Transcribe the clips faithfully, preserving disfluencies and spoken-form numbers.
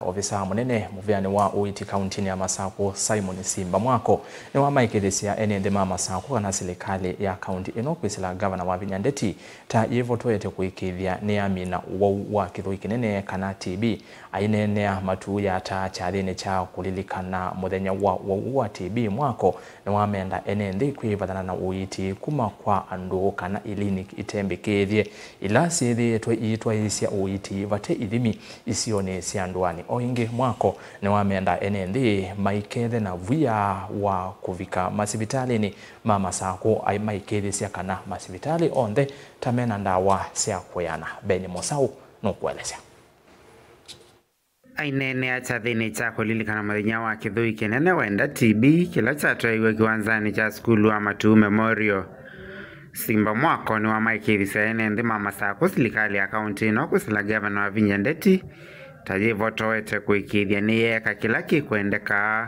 Ovisaa mũnene mũvĩanĩ wa ũiiti kauntinĩ ya Masakũ, Simon Simba Mwako, nĩwamaĩkĩĩthĩsya ene nthĩ ma Masakũ kana silikalĩ ya kaunti ĩno kwĩsĩla ngavana Wavinya Ndeti ta yĩvotoete kũĩkĩĩthya nĩyamina ũwau wa kĩthũi kĩnene kana T B. Aineenea matuu ya ata kyathĩnĩ kya kũlilikana mũthenya wa ũwau wa T B, Mwako nĩwamenda ene nthĩ kwĩvathana na ũiiti kuma kwa andũ kana iliniki itembĩkĩĩthye ila syĩthĩĩtwe iitwaĩĩsya ũiiti vate ithimi isionĩ sya ndũanĩ. O ĩngĩ, Mwako nĩwamenda ene nthĩ maikethe na via wa kũvika masivitalĩnĩ ma Masakũ, aimaĩkĩĩthĩsya kana masivitalĩ onthe ta mena ndawa sya kwĩana. Ben Mosau nũkũelesya. Aineenea kyathĩnĩ kya kũlilikana mũthenya wa kĩthũi kĩnene wenda T B, kĩla kyatwaĩiwe kĩwanzanĩ kya sukulu wa Matuu Memorial, Simba Mwako nĩwamaĩkĩĩthisye ene nthĩ ma Masakũ silikalĩ ya kaunti ĩno kwĩsĩla ngavana Wavinya Ndeti ta yĩvotoete kũĩkĩĩthya nĩyeeka kĩla kĩkwendeka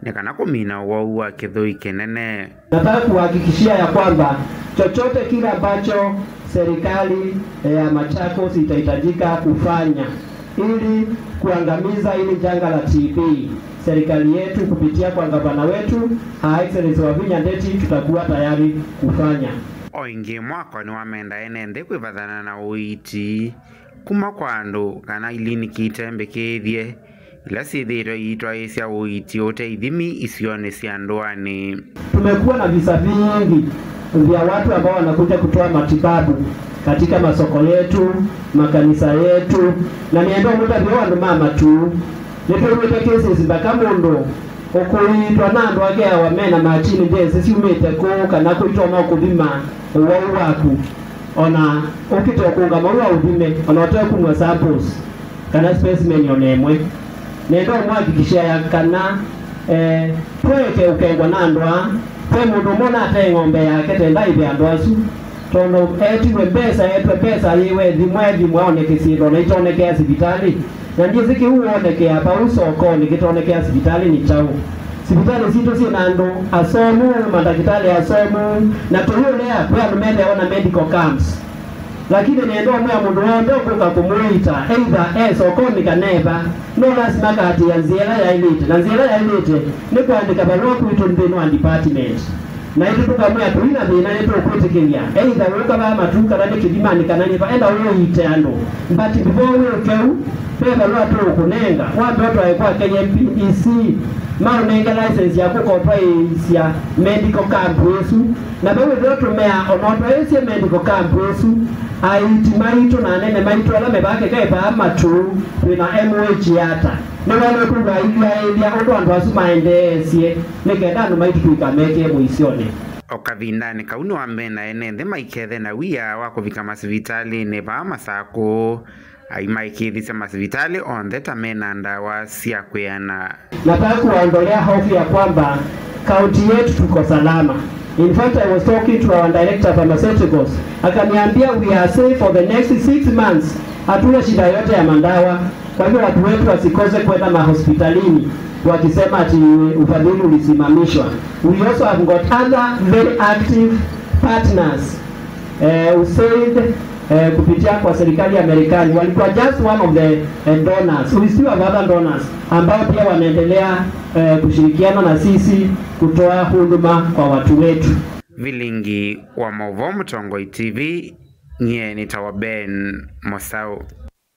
nĩ kana kũmina ũwau wa kĩthũi kĩnene. Nataka kuhakikishia ya kwamba chochote kile ambacho serikali ya Machakos itahitajika kufanya ili kuangamiza hili janga la T B, serikali yetu kupitia kwa gavana wetu, Her Excellency Wavinya Ndeti, tutakuwa tayari kufanya. O ĩngĩ, Mwako nĩwamenda ene nthĩ kwĩvathana na ũiiti kuma kwa andũ kana iliniki itembĩkĩĩthye ila syĩthĩĩtwe iitwaĩĩsya ũiiti ũte ithimi isionĩ sya ndũanĩ. Tumekuwa na visa vingi vya watu ambao wanakuja kutoa matibabu katika masoko yetu, makanisa yetu, na nĩenda ũmũtavya andũ ma Matuu. Nĩtwĩw'ĩte cases mpaka mũndũ ũkũĩtwa na andũ akeawa mena machine ndesĩ syumĩte kũũ kana kũitwa no kũthima ũwau waku, ona ũkĩte ũkũngama ũu aũthime, ona ũtekumw'a samples kana specimen ona ĩmwe. Nenda ũmũhakikishia ya kana, eh, tũeke ũkengwa na andũ aa. Ve mũndũ ũmwe ũnate ng'ombe yake tenda ĩve andũ asu, tondũ etiwe mbesa, etwe mbesa yĩwe ethimwa, ethimwa one kĩsĩndo na itonekea sivitalĩ. Na ndyĩsĩ kĩu wonekea vau sokonĩ kĩtonekea sivitalĩ nĩ kyaũ. Sivitalĩ sitũ syĩ na andũ asomu, mandakĩtalĩ asomu, na tũyũlea kwĩ andũ metheawa na medical camps. Lakini nenda ũmwĩa mũndũ w'onthe ũkũka kũmũiita, either e sokonĩ kana e va, no lasima akaatĩĩa nzĩa ĩla yaĩlĩte, na nzĩa ĩla yaĩlĩte nĩ kũandĩka valũa kwitũ nthĩnĩ wa department. Naitũ tũkamwĩa tũi na thĩna, nĩtũkwĩtĩkĩlya either wũka vaa Matuu kana nĩ Kĩthimanĩ kana nĩ va, enda ũiite andũ. But before wĩke ũu, ve valũa tũũkũnenga, wambe ũtwae kwa K M P E C, maũnenge license ya kũka ũtwaĩĩsya medical camp ĩsu. Na vau ĩtheo tũmea, ona ũtwaĩĩsye medical camp ĩsu, aiiti maitũ na anene maitũ ala me vaa kĩkai vaa Matuu, twĩ na M O H ata. Nĩwaĩle kwĩw'a ailyaaĩlya ũndũ andũ asu maendeeesye, nĩ kenda andũ maitũ tũikamekĩe mũisyonĩ. O kavindanĩ kau nĩwamena ene nthĩ maikethe na wia wa kũvika masivitalĩnĩ vaa Masakũ, aimaĩkĩĩthisya masivitalĩ onthe ta mena ndawa sya kwĩana. Nataka kuwaondolea hofu ya kwamba kaunti yetu tuko salama. In fact, I was talking to our director of pharmaceuticals. Akaniambia, "We are safe for the next six months. Hatuna shida yote ya madawa." Kwa hivyo watu wetu wasikose kwenda mahospitalini wakisema ati ufadhili ulisimamishwa. We also have got other very active partners, eh, USAID, eh, kupitia kwa serikali ya Marekani. Walikuwa just one of the, eh, donors. We still have other donors ambao pia wanaendelea, eh, kushirikiana na sisi kutoa huduma kwa watu wetu. Vilingi wa maũvoo Mũtongoi T V, nyie nĩtawa Ben Mosau.